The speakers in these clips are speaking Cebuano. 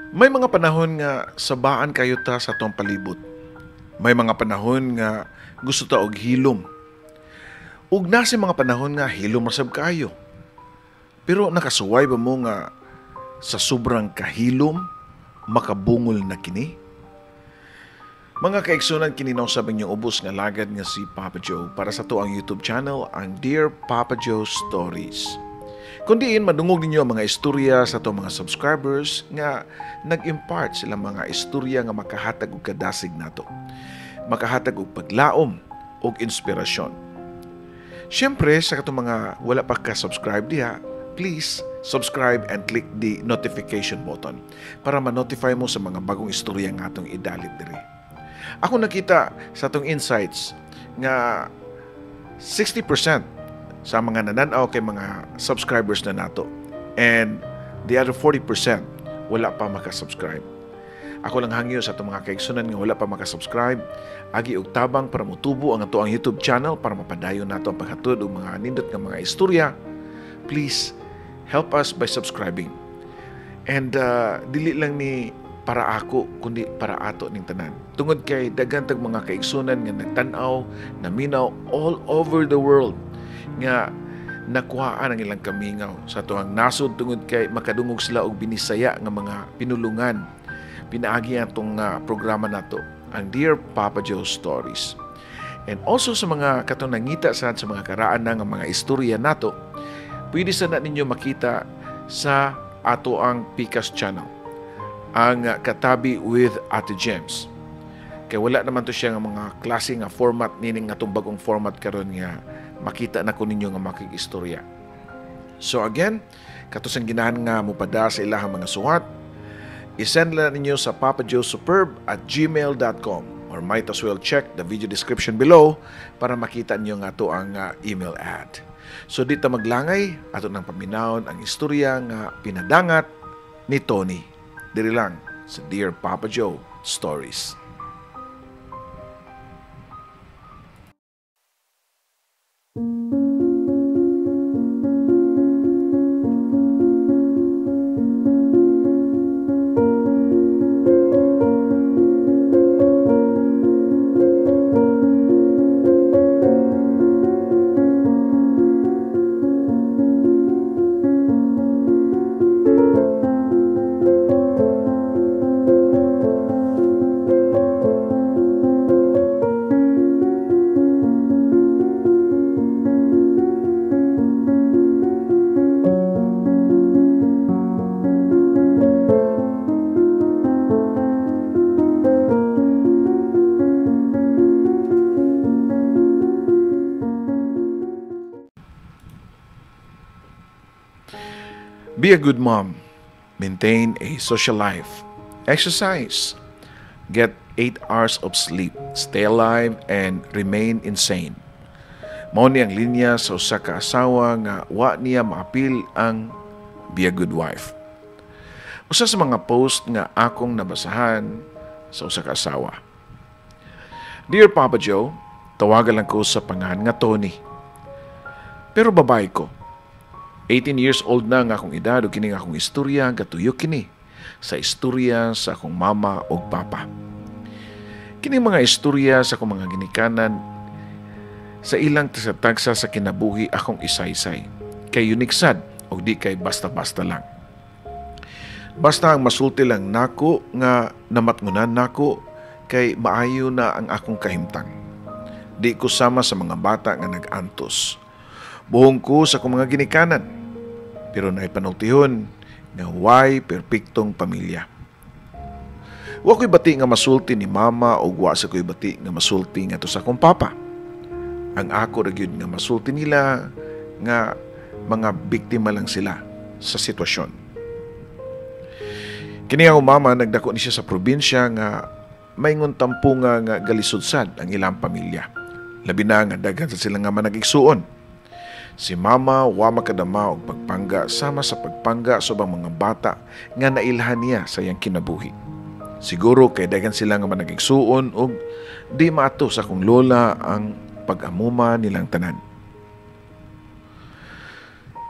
May mga panahon nga sabaan kayo ta sa atong palibot. May mga panahon nga gusto ta og hilom. Ug nasa mga panahon nga hilom ra sab kayo. Pero nakasuway ba mo nga sa sobrang kahilom makabungol na kini? Mga kaigsunan, kini na usab inyong ubos nga lagad nga si Papa Joe para sa to ang YouTube channel, ang Dear Papa Joe Stories. Kundiin madungog ninyo ang mga istorya sa to mga subscribers nga nag-impart sila mga istorya nga makahatag og kadasig nato, makahatag og paglaom og inspirasyon. Siyempre, sa katong mga wala pa ka-subscribe diha, please subscribe and click the notification button para ma-notify mo sa mga bagong istorya nga atong idalit diri. Ako nakita sa atong insights nga 60% sa mga nananaw kay mga subscribers na nato and the other 40% wala pa makasubscribe. Ako lang hangyo sa atong mga kaigsunan nga wala pa makasubscribe, agi og tabang para motubo ang ato ang YouTube channel para mapadayon nato ang paghatod og mga nindot nga mga istorya. Please help us by subscribing. And dili lang ni para ako kundi para ato ning tanan. Tungod kay daghan tag mga kaigsunan nga nagtan-aw, naminaw all over the world nga nakuhaan ang ilang kamingaw sa atuang nasod tungod kay makadungog sila og binisaya nga mga pinulungan. Pinaagi atong programa nato, ang Dear Papa Joe Stories. And also sa mga katong nangita sad sa mga karaan na nga mga istorya nato, pwede sa na ninyo makita sa ato ang Pikas channel, ang Katabi with Ate James. Kay wala naman to siya nga mga klase nga format nining atong bagong format karon nga makita na ko ninyo nga makig-istorya. So again, kato sang ginahan nga mupada sa ilahang mga suwat, isend lang ninyo sa papajoesuperb@gmail.com or might as well check the video description below para makita ninyo nga to ang email ad. So dito maglangay, ato nang paminawon ang istorya nga pinadangat ni Tony. Diri lang sa Dear Papa Joe Stories. Be a good mom. Maintain a social life. Exercise. Get 8 hours of sleep. Stay alive and remain insane. Mao ni ang linya sa usa ka asawa nga wa niya maapil ang be a good wife. Usa sa mga post nga akong nabasahan sa usa ka asawa. Dear Papa Joe, tawagan lang ko sa pangalan nga Tony. Pero babae ko. 18 years old na nga akong edad ug kini nga akong istorya gatuyo kini sa istorya sa akong mama ug papa. Kini mga istorya sa akong mga ginikanan sa ilang tagsa sa kinabuhi akong isaysay. Kay unique sad og di kay basta-basta lang. Basta ang masulti lang nako nga namatngunan nako kay maayo na ang akong kahimtang. Di ko sama sa mga bata nga nag-antos. Buhong ko sa akong mga ginikanan. Pero naipanultihon nga way perpektong pamilya. Wa ko'y bati nga masulti ni mama o wa sa ko'y bati nga masulti nga to sa akong papa. Ang ako ra gyud nga masulti nila nga mga biktima lang sila sa sitwasyon. Kini ang mama nagdako ni siya sa probinsya nga maingon tampunga nga galisod sad ang ilang pamilya. Labi na nga daghan sa sila nga managigsuon. Si mama wa makadama og pagpangga sama sa pagpangga sa ubang mga bata nga nailhan niya sa iyang kinabuhi. Siguro kay daghan sila nga managigsuon og di maato sa akong lola ang pag-amuma nilang tanan.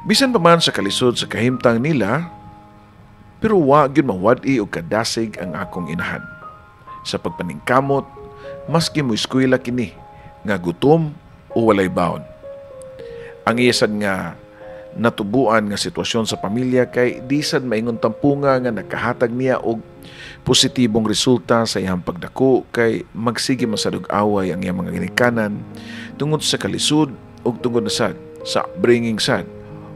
Bisan pa man sa kalisod sa kahimtang nila, Pero wa gyud mawad-i og kadasig ang akong inahan sa pagpaningkamot, maski mo eskwela kini nga gutom o walay baon. Ang iya sad nga natubuan nga sitwasyon sa pamilya kay di sad maingon tampunga nga nakahatag niya og positibong resulta sa iyang pagdako, kay magsige man sad og away ang iyang mga ginikanan tungod sa kalisod ug tungod na sad sa upbringing sad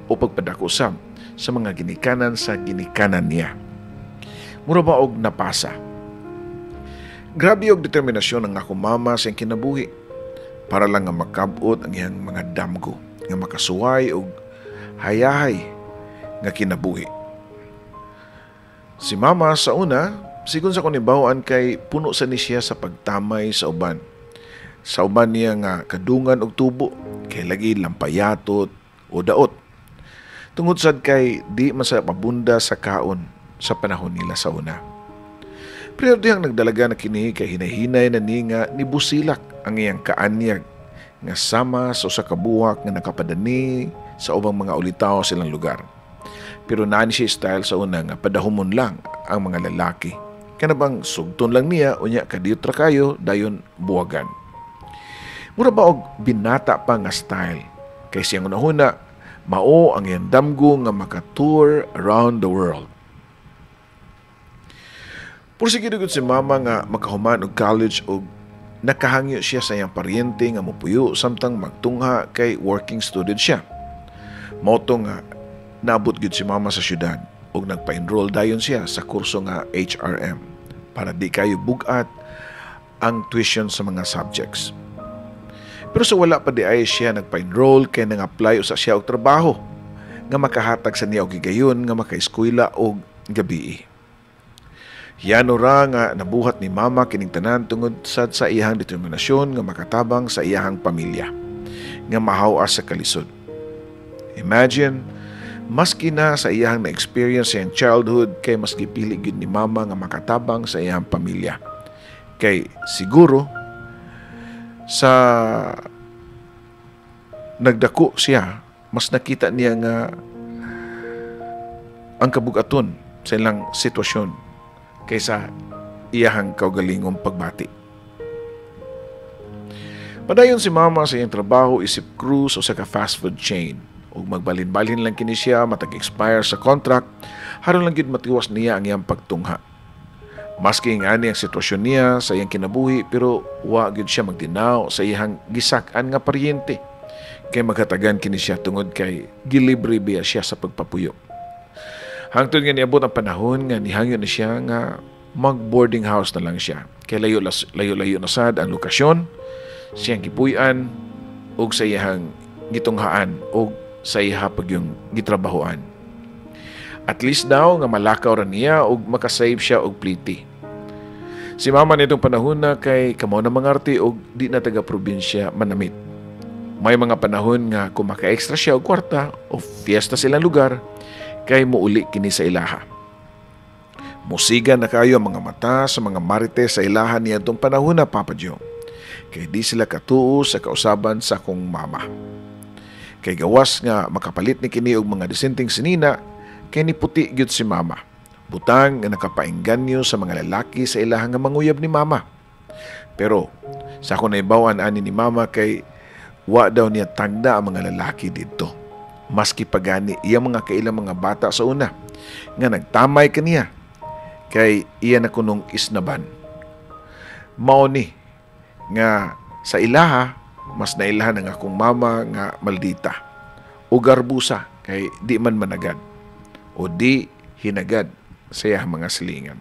o pagpadako sab sa mga ginikanan sa ginikanan niya. Mura ba og napasa. Grabe og determinasyon ang akong mama sa iyang kinabuhi para lang nga makabot ang iyang mga damgo nga makasuway og hayahay nga kinabuhi. Si mama sa una, sigon sa akong nahibaw-an, kay puno sa ni siya sa pagtamay sa uban. Sa uban niya nga kadungan og tubo, kay lagi lampayatot o daot. Tungod sad kay di man sa pabunda sa kaon sa panahon nila sa una. Pero dihang nagdalaga na kini kay hinay-hinay na ni nga nibusilak ang iyang kaanyag nga sama sa usa ka buwak nga nakapadani sa ubang mga ulitawo sa ilang lugar. Pero naa ni siya style sa una nga padahumon lang ang mga lalaki. Kana bang sugton lang niya, unya kadiyot ra kayo, dayon buwagan. Mura ba og binata pa nga style kay siyang unahuna mao ang iyang damgo nga maka-tour around the world. Pursige gud si mama nga makahuman og college og nakahangyo siya sa iyang paryente nga mopuyo samtang magtungha kay working student siya. Mao to nga naabot gyud si mama sa syudad ug nagpa-enroll dayon siya sa kurso nga HRM para di kayo bugat ang tuition sa mga subjects. Pero sa wala pa di ay siya nagpa-enroll kay nang-apply usa siya og trabaho nga makahatag sa niya og higayon nga makaeskwela og gabii. Yano ra nga nabuhat ni mama kining tanan tungod sad sa iyang determinasyon nga makatabang sa iyang pamilya nga mahaw-as sa kalisod. Imagine, maski na sa iyang na-experience sa iyang childhood kay mas gipili gyud ni mama nga makatabang sa iyang pamilya. Kay siguro sa nagdako siya, mas nakita niya nga ang kabugaton sa ilang sitwasyon kaysa iyahang kaugalingong pagbati. Padayon si mama sa iyang trabaho isip crew sa usa ka fast food chain. Ug magbalin-balhin lang kini siya matag expire sa contract, haron lang gyud matiwas niya ang iyang pagtungha. Maski ingani ang sitwasyon niya sa iyang kinabuhi, pero wa gyud siya magdinaw sa iyang gisak-an nga paryente. Kay maghatagan kini siya tungod kay gilibre biya siya sa pagpapuyo. Hangtod nga niabot ang panahon nga nihangyo na siya nga mag-boarding house na lang siya. Kay layo-layo na sad ang lokasyon, siyang gipuy-an ug sa iyang gitunghaan ug sa iya pagyung gitrabahoan. At least daw nga malakaw ra niya ug makasave siya og pliti. Si mama nitong panahon na kay kamo na mangarte og di na taga probinsya manamit. May mga panahon nga kung maka-extra siya og kwarta o fiesta silang lugar, kay muuli kini sa ilaha. Musiga na kayo ang mga mata sa mga marites sa ilaha niya itong panahon na, Papa Joe. Kay di sila katuo sa kausaban sa akong mama. Kay gawas nga makapalit ni kini og mga disenteng sinina, kay niputi gyud si mama. Butang nga nakapaengganyo sa mga lalaki sa ilaha nga manguyab ni mama. Pero sa ako naibawan ani ni mama kay wa daw niya tagda ang mga lalaki didto. Maski pagani iya mga kailang mga bata sa una nga nagtamay kaniya kay iya na kunong isnaban. Mao ni nga sa ilaha mas nailahan ang akong mama nga maldita o garbusa kay di man managad o di hinagad sa iyang mga silingan.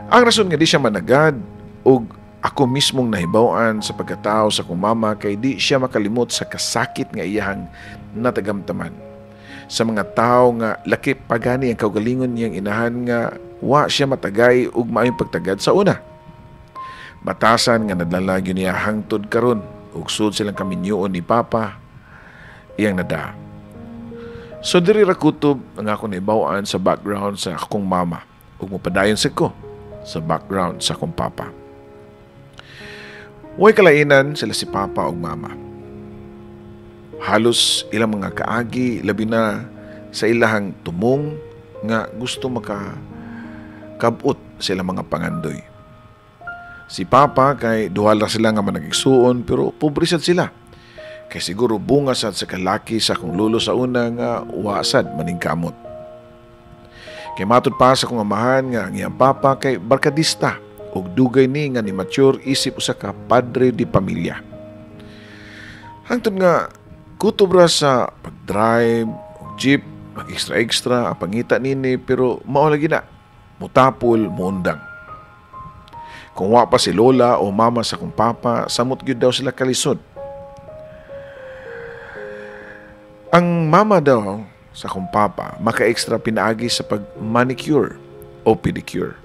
Ang rason nga di siya managad og ako mismong nahibaw-an sa pagkatao sa akong mama kay di siya makalimot sa kasakit nga iyahang natagamtaman. Sa mga tao nga lakip pagani ang kaugalingon niyang inahan nga wa siya matagay og maayong pagtagad sa una. Batasan nga nadala gyud niya hangtod karon ug sud silang kaminyoon ni Papa iyang nada. So diri ra kutob ang ako naibaw-an sa background sa akong mama ug mopadayon sad ko sa background sa akong papa. Way kalainan sila si Papa ug Mama. Halos ilang mga kaagi labi na sa ilahang tumong nga gusto makakabot sila mga pangandoy. Si Papa kay duha ra sila nga managigsuon, pero pobre sad sila. Kay siguro bunga sad sa kalaki sa akong lolo sa una nga wa sad maningkamot. Kay matud pa sa akong amahan nga ang iyang papa kay barkadista ug dugay ni nga ni mature isip usa ka padre di pamilya. Hangtod nga kutob ra sa pag-drive og jeep, mag-extra-extra ang pangita nini, pero mao lagi na mutapol muundang. Kung wa pa si lola o mama sa akong papa, samot gyud daw sila kalisod. Ang mama daw sa akong papa maka-extra pinaagi sa pag-manicure o pedicure.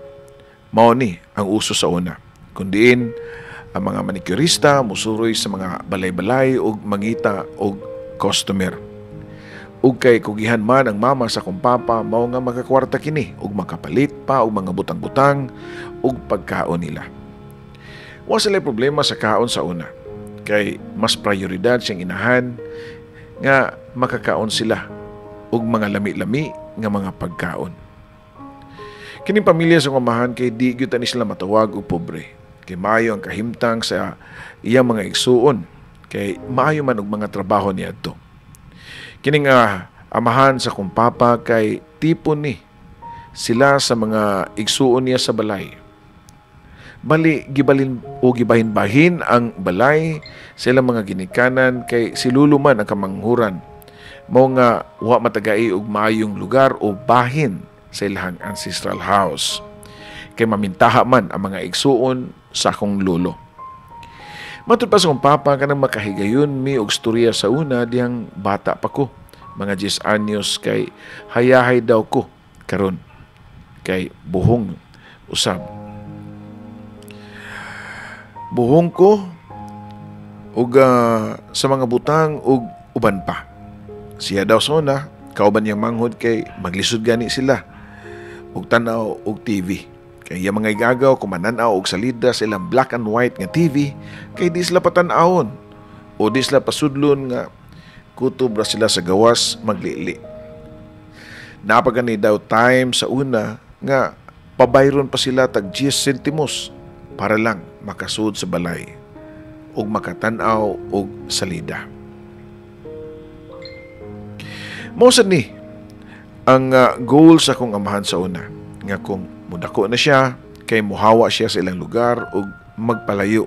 Mao ni ang uso sa una. Kundiin ang mga manicurista musuroy sa mga balay-balay og mangita og customer. Ug kay kugihan man ang mama sa akong papa, mao nga makakwarta kini ug makapalit pa og mga butang-butang ug pagkaon nila. Wa sila problema sa kaon sa una, kay mas prioridad siyang inahan nga makakaon sila og mga lami-lami nga mga pagkaon. Kining pamilya sa amahan kay di gyud ani sila matawag og pobre. Kay maayo ang kahimtang sa iyang mga igsuon, kay maayo man og mga trabaho niadto. Kining amahan sa akong papa kay tipo ni sila sa mga igsuon niya sa balay. Bali gibalin o gibahin-bahin ang balay sa ilang mga ginikanan kay si lulo man ang kamanghuran. Mao nga wa matagai og maayong lugar o bahin sa ilahang ancestral house. Kay mamintaha man ang mga igsuon sa akong lolo. Matud pa sa akong papa kanang makahigayon mi og storya sa una diyang bata pa ko. Mga 10 anyos kay hayahay daw ko karon kay buhong usab. Buhong ko og sa mga butang og uban pa. Siya daw sa una, kauban niyang manghod kay maglisod gani sila og tan-aw og TV. Kay iyang mga igagaw kung manan-aw og salida sa ilang black and white nga TV kay di sila patan-awon o di sila pasudlon nga kutob ra sila sa gawas maglili. Napagani daw time sa una nga pabayron pa sila tag 10 sentimos para lang makasud sa balay ug makatan-aw og salida. Mao sad ni ang goal sa akong amahan sa una nga kung mudako na siya kay muhawa siya sa ilang lugar ug magpalayo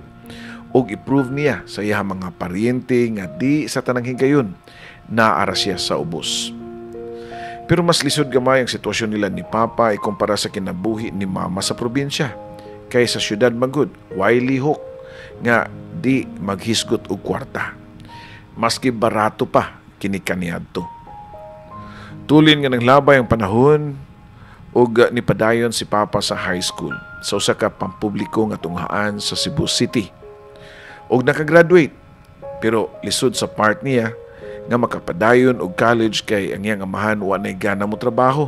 ug i-prove niya sa iyang mga paryente nga di sa tanang higayon naara siya sa ubos. Pero mas lisod gamay ang sitwasyon nila ni Papa ikumpara sa kinabuhi ni Mama sa probinsya. Kay sa syudad magud, way lihok nga di maghisgot og kwarta. Maski barato pa kini kaniadto. Tulin nga nanglabay ang panahon ug nipadayon si Papa sa high school sa usa ka pampubliko nga tunghaan sa Cebu City. Ug nakagraduate, pero lisod sa part niya nga makapadayon og college kay ang iyang amahan wa nay gana mo trabaho.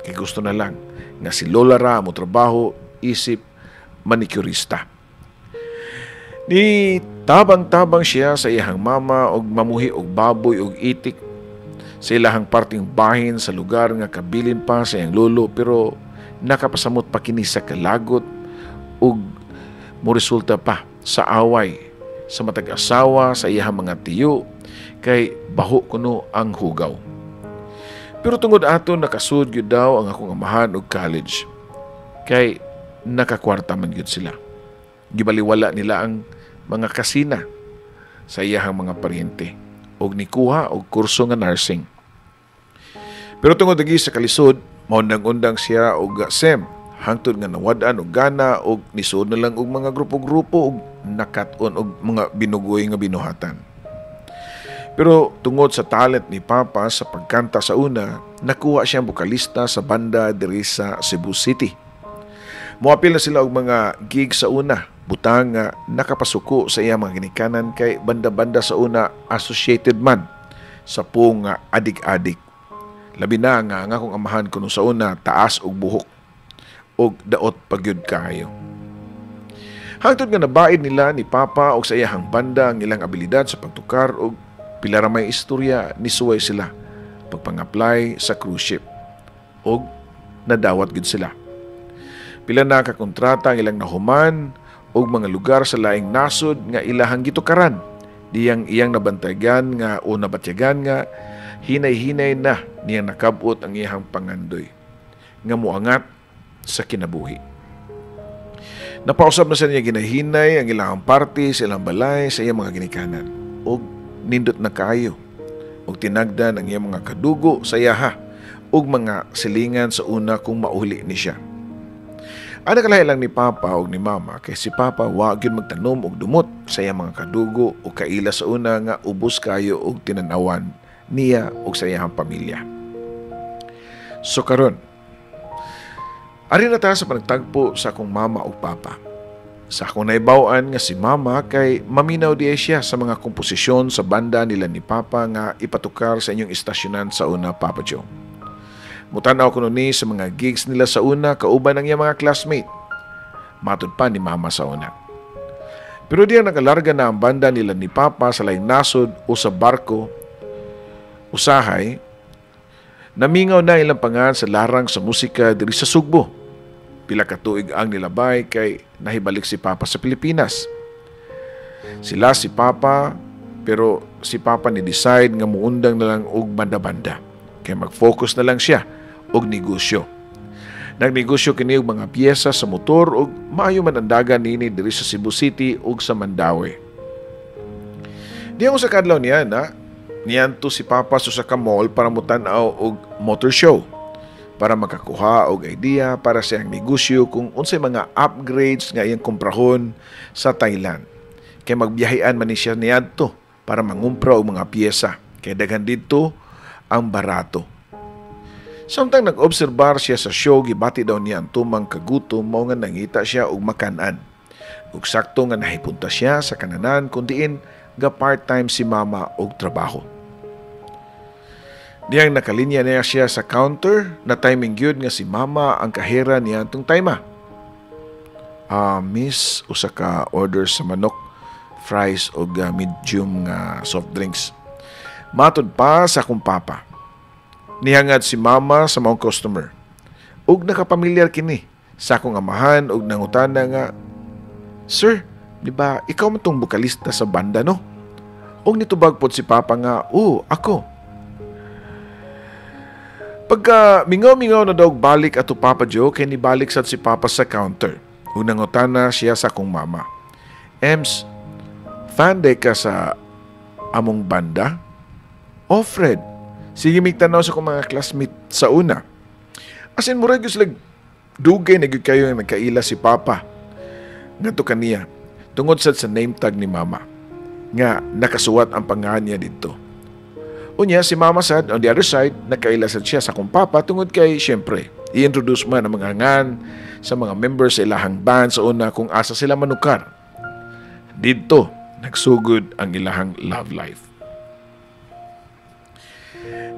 Kay gusto na lang nga si Lola ra mo trabaho isip manicurista. Ni tabang-tabang siya sa iyang mama og mamuhi og baboy og itik sa ilahang parting bahin sa lugar nga kabilin pa sa iyang lolo, pero nakapasamot pa kini sa kalagot ug moresulta pa sa away sa matag asawa sa iyang mga tiyo kay baho kuno ang hugaw. Pero tungod ato nakasud gyud daw ang akong amahan og college kay nakakwarta man gyud sila. Gibaliwala nila ang mga kasina sa iyahang mga paryente og nikuha og kurso nga nursing. Pero tungod lagi sa kalisod, maundang-undang siya og SEM hangtod nga nawad-an og gana og nisuod na lang og mga grupo-grupo og nakat-on og mga binugoy nga binuhatan. Pero tungod sa talent ni Papa sa pagkanta sa una, nakuha siyang bokalista sa banda diri sa Cebu City. Moapil na sila og mga gig sa una, butang nga nakapasuko sa iyang mga ginikanan kay banda-banda sa una associated man sa pung adik-adik. Labi na nga ang akong amahan kuno sa una taas og buhok og daot pagyud kaayo. Hangtod nga nabaid nila ni Papa og sa iyahang banda ang ilang abilidad sa pagtukar og pila ra may istorya nisuway sila pagpang-apply sa cruise ship og Nadawat gid sila. Pila na ka kontrata ang ilang nahuman og mga lugar sa laing nasod nga ilahang gitukaran. Diyang iyang nabantayan nga o nabatyagan nga hinay-hinay na niyang nakabot ang iyang pangandoy nga muangat sa kinabuhi. Napausab na sa niya ginahinay ang ilang party sa ilang balay sa iyang mga ginikanan. Og nindot na kaayo. Og tinagdan ang iyang mga kadugo sa iyaha og mga silingan sa una kung mauli ni siya. Ang nakalahi lang ni Papa og ni Mama kay si Papa wa gyud magtanom og dumot sa iyang mga kadugo o kaila sa una nga ubos kayo og tinanawan niya og sa iyang pamilya. So karon, ari na ta sa panagtagpo sa akong mama ug papa. Sa akong naibaw-an nga si mama kay maminaw diay siya sa mga komposisyon sa banda nila ni Papa nga ipatukar sa inyong istasyonan sa una, Papa Joe. Mutanaw kuno ni sa mga gigs nila sa una kauban ang iyang mga classmate. Matud pa ni mama sa una. Pero diyan nakalarga na ang banda nila ni Papa sa laing nasod o sa barko, usahay, namingaw na ilang pangan sa larang sa musika diri sa Sugbo. Pila ka tuig ang nilabay kay nahibalik si Papa sa Pilipinas. Sila si Papa, pero si Papa ni decide nga muundang na lang og banda-banda. Kay mag-focus na lang siya og negosyo. Nagnegosyo kini og mga piyesa sa motor ug maayo man ang dagan niini diri sa Cebu City ug sa Mandaue. Di ako sa kadlaw niya na niadto si Papa sa usa ka mall para motan-aw og motor show para makakuha og idea para sa iyang negosyo kung unsay mga upgrades nga iyang komprahon sa Thailand. Kay magbiyahean man ni siya niadto para mangumpra og mga piyesa. Kay daghan didto ang barato. Samtang nag-obserbar siya sa show, gibati daw niya ang tumang kagutom, mao nga nangita siya og makanan. Ug sakto nga nahipunta siya sa kananan kung diin ga part-time si mama og trabaho. Diyang nakalinya niya siya sa counter na timing gyud nga si mama ang kahera niya atong time. Miss, usa ka order sa manok, fries og medium nga soft drinks. Matud pa sa akong papa. Nihangad si mama sa maong customer. Ug nakapamilyar kini sa akong amahan ug nangutana nga, "Sir, di ba ikaw man tong bokalista sa banda, no?" Ug nitubag pod si papa nga, "Oo, ako." Pagka mingaw-mingaw na daw balik ato, Papa Joe, kay nibalik sad si papa sa counter. Ug nangutana siya sa akong mama, "Ems, fan diay ka sa among banda?" "Oh, Fred, sige mig tanaw sa akong mga classmate sa una." As in, murag gyud sila dugay na gyud kayo nga nagkaila si papa ngadto kaniya tungod sad sa name tag ni mama nga nakasuwat ang pangalan niya didto. Unya si mama sad on the other side, nakaila sad siya sa akong papa tungod kay syempre i-introduce man ang mga ngan sa mga members sa ilahang band sa una kung asa sila manukar. Didto nagsugod ang ilahang love life.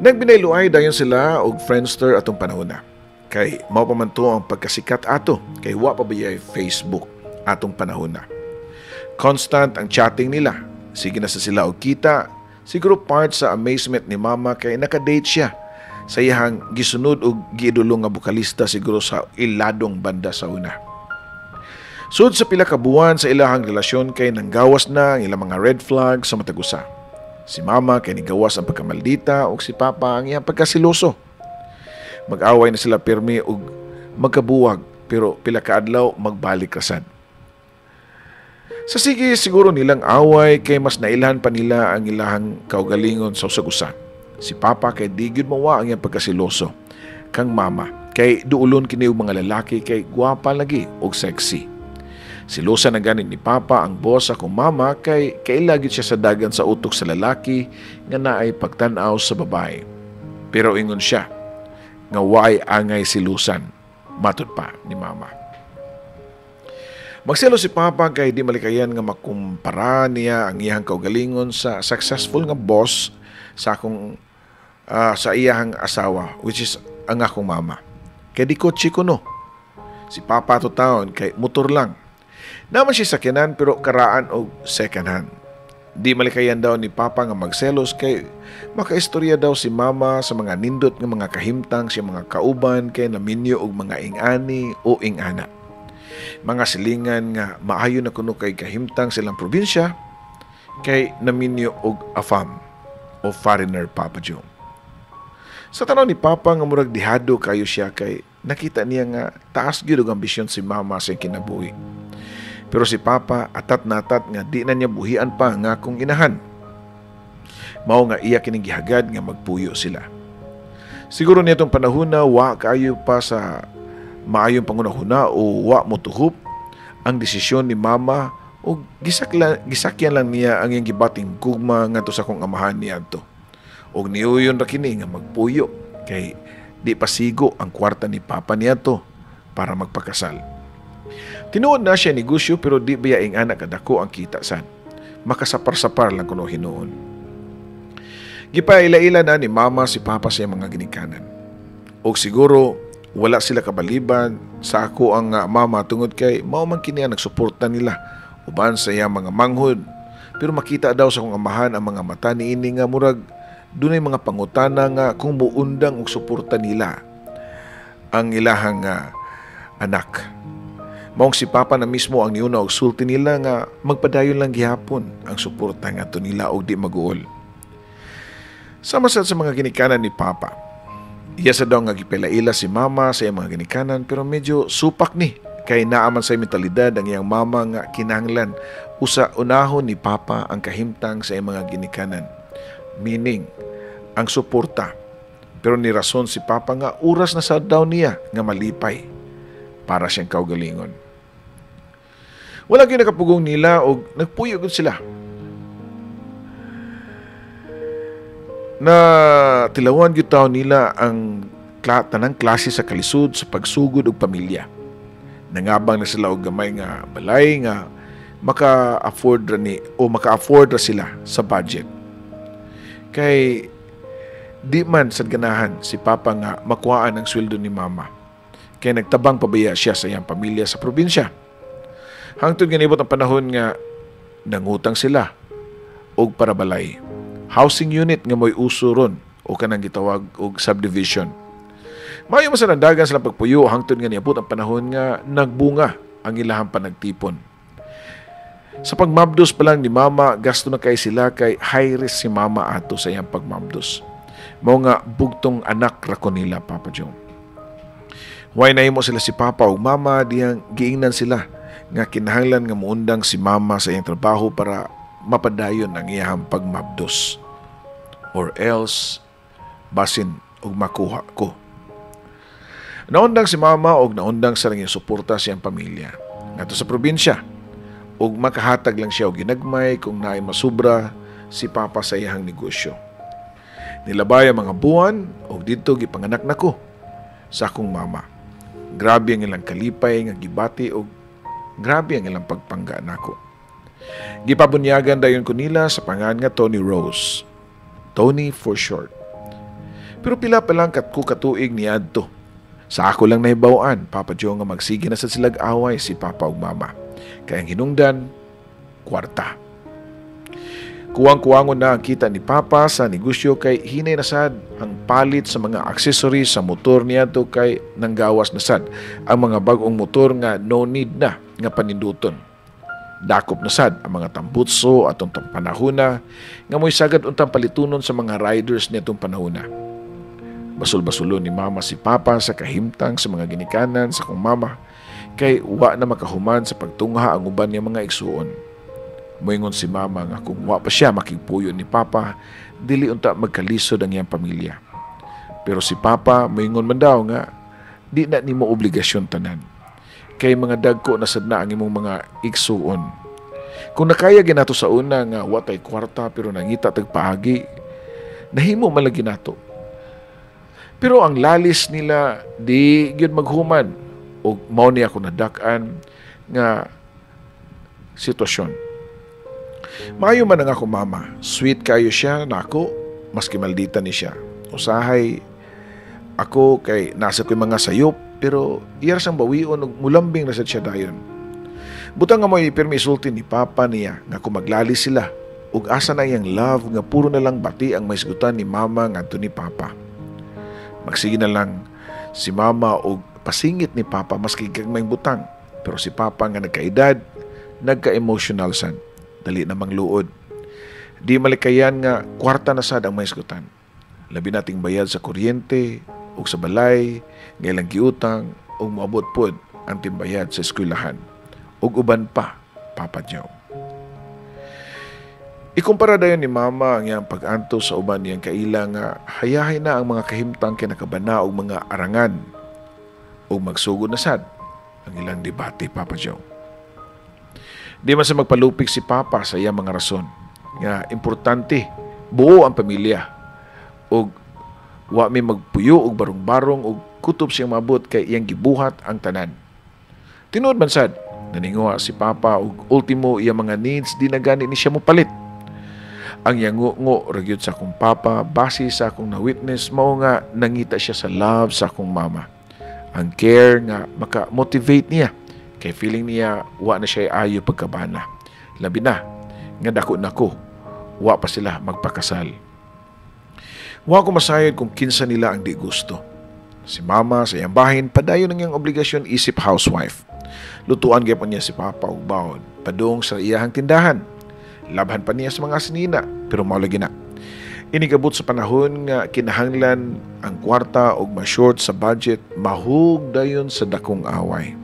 Nagbinayloay dayon sila og Friendster atong panahon na. Kay mao pa man to ang pagkasikat ato kay wa pa bayay Facebook atong panahon na. Constant ang chatting nila. Sige na sa sila og kita. Siguro part sa amazement ni mama kay nakadate siya sa iyang gisunod og giidolo nga bokalista siguro sa iladong banda sa una. Sud sa pila ka buwan sa ilahang relasyon kay nanggawas na ang ilang mga red flags sa matag usa. Si mama kay nigawas ang pagkamaldita ug si papa ang iyang pagkasiloso. Mag-away na sila pirmi ug magkabuwag pero pila ka adlaw magbalik ra sad. Sa sige siguro nilang away kay mas nailhan pa nila ang ilahang kaugalingon sa usag-usa. Si papa kay di gyud mawa ang iyang pagkasiloso kang mama kay duulon kini og mga lalaki kay gwapa lagi og sexy. Silosa na ganit ni papa ang boss akong mama kay kaila gyud siya sa dagan sa utok sa lalaki nga naay pagtan-aw sa babae. Pero ingon siya nga waay angay silusan, matud pa ni mama. Magselo si papa kay di malikayan nga makumpara niya ang iyang kaugalingon sa successful nga boss sa akong sa iyang asawa, which is ang akong mama. Kay di kotse kuno. Si papa to taon kay motor lang. Naman siya sakyanan pero karaan og second hand. Di malikayan daw ni Papa nga magselos kay makaistorya daw si Mama sa mga nindot nga mga kahimtang sa mga kauban kay naminyo og mga ingani o ingana. Mga silingan nga maayo na kuno kay kahimtang silang probinsya kay naminyo og afam o foreigner, Papa Joe. Sa tanaw ni Papa nga murag dihado kayo siya kay nakita niya nga taas gyud og ambisyon si Mama sa kinabuhi. Pero si Papa atat na atat nga di na niya buhian pa nga kung inahan. Mao nga iya kining gihagad nga magpuyo sila. Siguro nitong panahon na wa kayo pa sa maayong pangunahuna o wa motuhop ang desisyon ni Mama o gisakyan lang niya ang iyang gibating gugma ngadto sa akong amahan niadto. Og niuyon ra kini nga magpuyo kay di pasigo ang kwarta ni Papa niadto para magpakasal. Tinuod na siya negosyo pero di baya ing anak kadako ang kita sad. Makasapar-sapar lang kuno hinuon. Gipaila-ila na ni Mama si Papa sa iyang mga ginikanan. Og siguro wala sila kabaliban sa ako ang mama tungod kay mao man kini ang nagsuporta nila uban sa iyang mga manghod. Pero makita daw sa akong amahan ang mga mata niini nga murag dunay mga pangutana nga kung muundang og suporta nila ang ilahang anak. Maong si Papa na mismo ang niuna og sulti nila nga magpadayon lang gihapon ang suporta ngadto nila og di maguol. Sama sad sa mga ginikanan ni Papa. Iya sa daw nga gipaila-ila si Mama sa iyang mga ginikanan pero medyo supak ni kay naaman sa mentalidad ang iyang mama nga kinahanglan usa unahon ni Papa ang kahimtang sa iyang mga ginikanan. Meaning, ang suporta. Pero ni rason si Papa nga oras na sad daw niya nga malipay para siyang kaugalingon. Wala gyud nakapugong nila og nagpuyo gud sila. Na tilawan gyud taw nila ang tanang klase sa kalisod sa pagsugod og pamilya. Nangabang na sila og gamay nga balay nga maka-afford ra ni o maka-afford ra sila sa budget. Kay di man sad ganahan si Papa nga makuhaan ang sweldo ni Mama. Kay nagtabang pabaya siya sa iyang pamilya sa probinsya. Hangtod ganibot ang panahon nga nangutang sila og para balay. Housing unit nga mo'y uso ron o kanang gitawag og subdivision. Maayo man sa nandagan sila pagpuyo hangtod nga niabot ang panahon nga nagbunga ang ilahang panagtipon. Sa pagmabdos pa lang ni Mama, gasto na kay sila kay high risk si Mama ato sa iyang pagmabdos. Mao nga bugtong anak ra ko nila, Papa Joe. Way nahimo sila si Papa ug Mama diyang giingnan sila nga kinahanglan nga muundang si Mama sa iyang trabaho para mapadayon ang iyang pagmabdos. Or else, basin og makuha ko. Naundang si Mama og naundang sa iyang suporta sa iyang pamilya ngadto sa probinsya. Og makahatag lang siya og ginagmay kung naay masubra si Papa sa iyang negosyo. Nilabay ang mga buwan og didto gipanganak nako sa akong mama. Grabe ang ilang kalipay nga gibati og grabe ang ilang pagpangga nako. Gipabunyagan dayon ko nila sa pangan nga Tony Rose. Tony for short. Pero pila pa lang katko katuig niadto. Sa ako lang nahibaw-an, Papa Joe, nga magsige na sa silag away si Papa ug Mama. Kay ang hinungdan, kwarta. Kuwang-kuwangon na ang kita ni Papa sa negosyo kay hinay na sad ang palit sa mga accessories sa motor niadto kay nanggawas na sad ang mga bag-ong motor nga no need na nga paninduton. Dakop na sad ang mga tambutso atong panahona nga mo'y sagad untang palitunon sa mga riders nitong panahona. Basul-basulon ni Mama si Papa sa kahimtang sa mga ginikanan sa kong mama kay wa na makahuman sa pagtungha ang uban niya mga igsuon. Moingon si Mama nga kung wa pa siya makigpuyo ni Papa, dili unta magkalisod ang iyang pamilya. Pero si Papa moingon man daw nga di na nimo obligasyon tanan. Kay mga dagko na sad na ang imong mga igsuon. Kung nakaya ginato sa una nga wa tay kwarta pero nangita tag paagi, nahimo man lagi nato. Pero ang lalis nila di gyud maghuman og mao ni ako nadak-an nga sitwasyon. Maayo man ang ako mama, sweet kayo siya nako, maski maldita ni siya. Usahay ako kay nasa ko'y mga sayop, pero iya sang bawion og mulambing na sad siya dayon. Butang nga mo'y pirmi isulti ni Papa niya nga kung maglali sila Ug asa na iyang love nga puro na lang bati ang mahisgutan ni mama ngadto ni papa? Magsige na lang si mama og pasingit ni papa maski gagmayng butang. Pero si papa nga nagkaedad, nagka-emotional sad. Dali na mangluod. Di malikayan nga kwarta na sad ang mahisgutan. Labi nating bayad sa kuryente ug sa balay, nga ilang giutang ug moabot pod ang timbayad sa eskwelahan ug uban pa, Papa Joe. Ikumpara dayon ni mama ang iyang pag-antos sa uban niyang kaila nga hayahay na ang mga kahimtang kay nakabana og mga arangan ug magsugod na sad ang ilang debate, Papa Joe. Di man sa magpalupig si Papa sa iyang mga rason nga importante buo ang pamilya ug wa mi magpuyo og barong-barong og kutob siyang maabot kay iyang gibuhat ang tanan. Tinuod man sad, naninguha si Papa ug ultimo iyang mga needs di na gani ni siya mopalit. Ang yango-ngo ra gyud sa akong papa base sa akong na-witness mao nga nangita siya sa love sa akong mama. Ang care nga maka-motivate niya kay feeling niya wa na siya ayo pagkabana. Labi na nga dako na ko, wa pa sila magpakasal. Wa ko masayod kung kinsa nila ang di gusto. Si mama sa iyang bahin padayon ang iyang obligasyon isip housewife. Lutuan gyapon niya si papa og baon padung sa iyahang tindahan. Labhan pa niya sa mga asinina, pero mao lagi na. Inigabot sa panahon nga kinahanglan ang kwarta og ma-short sa budget, mahug dayon sa dakong away.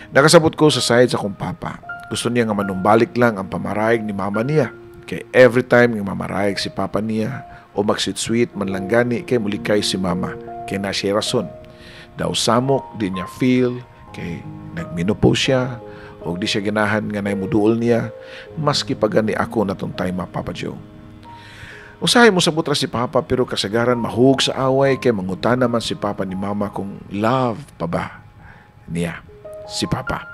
Nakasabot ko sa side sa akong papa. Gusto niya nga manumbalik lang ang pamarayeg ni mama niya. Kay every time nga mamarayeg si papa niya o mag-sweet man lang gani kay mulikay si mama. Kay na siya rason. Daw samok di niya feel kay nagmenopause siya o di siya ganahan nga nay muduol niya maski pa gani ako na tong time, Papa Joe. Usahay mo sabot ra si Papa pero kasagaran mahug sa away kay mangutana man si Papa ni Mama kung love pa ba niya si Papa.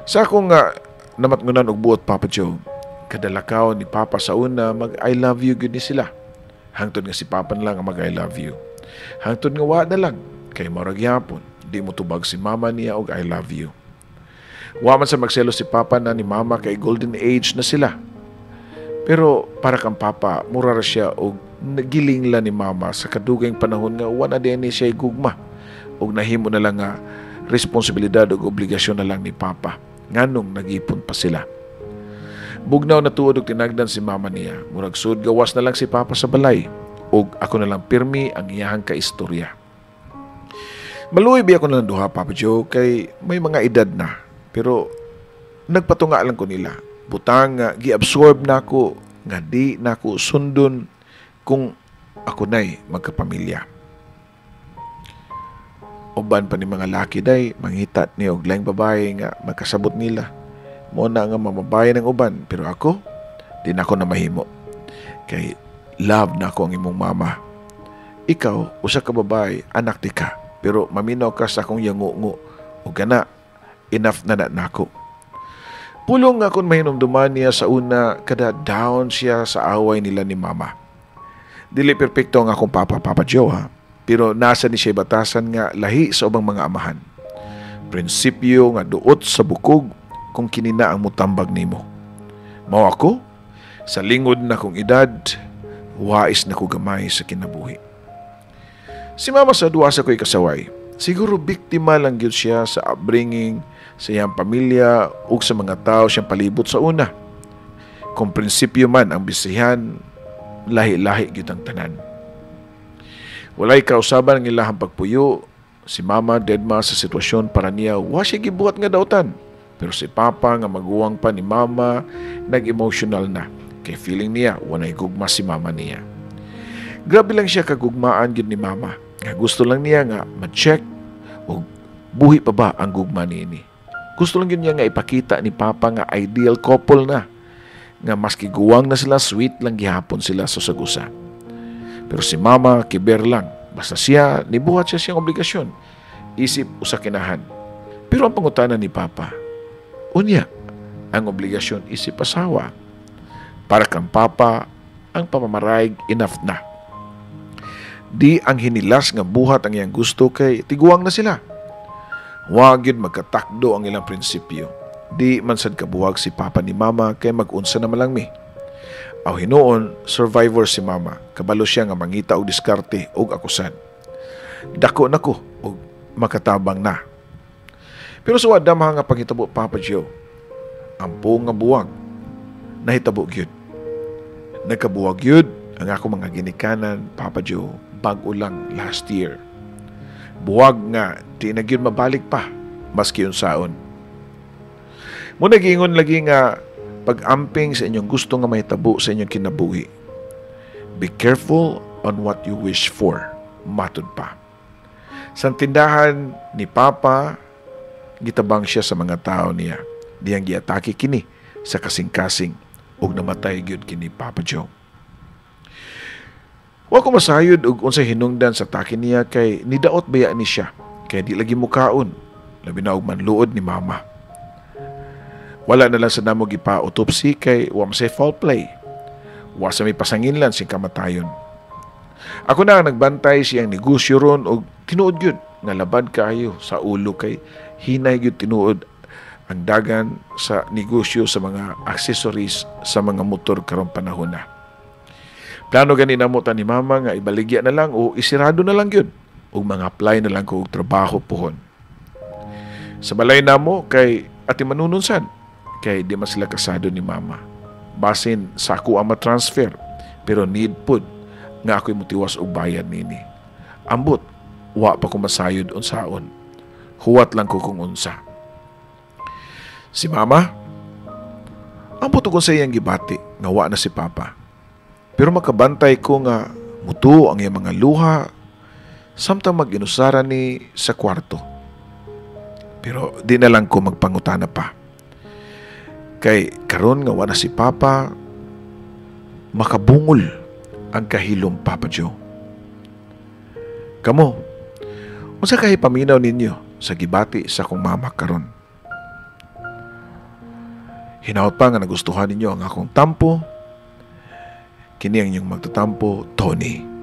Sa akong namatngunan og buot, Papa Joe, kadalakaw ni Papa sa una mag I love you gyud ni sila. Hangtod nga si Papa na lang ang mag I love you. Hangtod nga wa na lang kay murag gyapon di mo tubag si mama niya og I love you. Wa man sa magselos si Papa na ni Mama kay golden age na sila. Pero para kang Papa, mura ra siya og nagiling la ni Mama sa kadugayng panahon nga wa na diay ni siya gugma og nahimo na lang nga responsibilidad ug obligasyon na lang ni Papa nganong nagipon pa sila. Bugnaw na tuod og tinagdan si mama niya. Murag sud gawas na lang si Papa sa balay ug ako na lang pirmi ang iyahang kaistorya. Maluoy biya ko na lang duha, Papa Joe, kay may mga edad na. Pero nagpatunga lang ko nila. Butang nga gi-absorb nako nga di nako sundon kung ako na'y magkapamilya. Uban pa ni mga laki day, mangita ni og laing babae nga magkasabot nila. Mo na nga mamabayan ng uban, pero ako, di na ako na mahimo. Kay love na ako ang imong mama. Ikaw, usa ka babae, anak di ka. Pero maminaw ka sa akong yangungo. O gana, enough na na nako. Pulong nga kung mahinumduman niya sa una, kada down siya sa away nila ni mama. Dili perpekto ang akong papa, Papa Joe, ha. Pero nasa ni siya batasan nga lahi sa ubang mga amahan. Prinsipyo nga duot sa bukog kung kinina ang mutambag nimo. Mao ako, sa lingod na kong edad, wais na ko gamay sa kinabuhi. Si mama sa duwa sa ko'y kasaway. Siguro biktima lang gyud siya sa upbringing, sa iyang pamilya ug sa mga tao siyang palibot sa una. Kung prinsipyo man ang bisihan, lahi-lahi gyud ang tanan. Walay kausaban ang ilahang pagpuyo. Si mama deadma sa sitwasyon para niya wa siya gibuhat nga dautan. Pero si papa nga maguwang pa ni mama nag-emotional na. Kay feeling niya wanay gugma si mama niya. Grabe lang siya kagugmaan gyud ni mama. Nga gusto lang niya nga ma-check og buhi pa ba ang gugma niini. Gusto lang gyud niya nga ipakita ni papa nga ideal couple na. Nga maski guwang na sila, sweet lang gihapon sila sa sagusa. Pero si mama, kiber lang. Basta siya, nibuhat siya siyang obligasyon. Isip usa kinahan. Pero ang pangutana ni papa, unya, ang obligasyon isip asawa. Para kang papa, ang pamamarayg enough na. Di ang hinilas nga buhat ang iyang gusto kay tiguang na sila. Wa gyud magkatakdo ang ilang prinsipyo. Di man sad kabuwag si Papa ni Mama kay mag-unsa na lang mi. Aw hinuon, survivor si Mama. Kabalo siya nga mangita og diskarte og ako sad. Dako na ko og makatabang na. Pero sa wadama nga panghitabo, Papa Joe, ampo nga buwag, nahitabo gyud. Nagkabuwag gyud ang ako mga ginikanan, Papa Joe, bag-o lang last year. Buwag nga di na gyud mabalik pa maski unsaon. Mao giingon lagi nga pag-amping sa inyong gusto nga mahitabo sa inyong kinabuhi. Be careful on what you wish for. Matud pa. Sa tindahan ni Papa, gitabang siya sa mga tao niya. Diyang giatake kini sa kasing-kasing ug namatay gyud kini, Papa Joe. Wa ko masayod og unsay hinungdan sa atake niya kay nidaot baya ni siya kay di lagi mukaon, labi na og manluod ni Mama. Wala na lang sa namo gipa-autopsy kay wa man say foul play. Wa sa may pasanginlan sing kamatayon. Ako na ang nagbantay siyang negosyo ron og tinuod gyud nga labad kaayo sa ulo kay hinay gyud tinuod ang dagan sa negosyo sa mga accessories sa mga motor karong panahon na. Plano gani namo ta ni Mama nga ibaligya na lang o isirado na lang gyud ug mga apply na lang ko og trabaho puhon. Sa balay namo kay ati manunon sad kay di man sila kasado ni Mama. Basin sa ako ang ma-transfer pero need pud nga ako'y mutiwas og bayad nini. Ambot, wa pa ko masayod unsaon. Huwat lang ko kung unsa. Si Mama, ambot ko sa iyang gibati nga wa na si Papa. Pero makabantay ko nga mutuo ang iyang mga luha samtang mag-inusara ni sa kwarto. Pero di na lang ko magpangutana pa. Kay karon nga wa na si Papa, makabungol ang kahilom, Papa Joe. Kamo, unsa kay paminaw ninyo sa gibati sa akong mama karon? Hinaot pa nga nagustuhan ninyo ang akong tampo. Kini ang inyong magtatampo, Tony.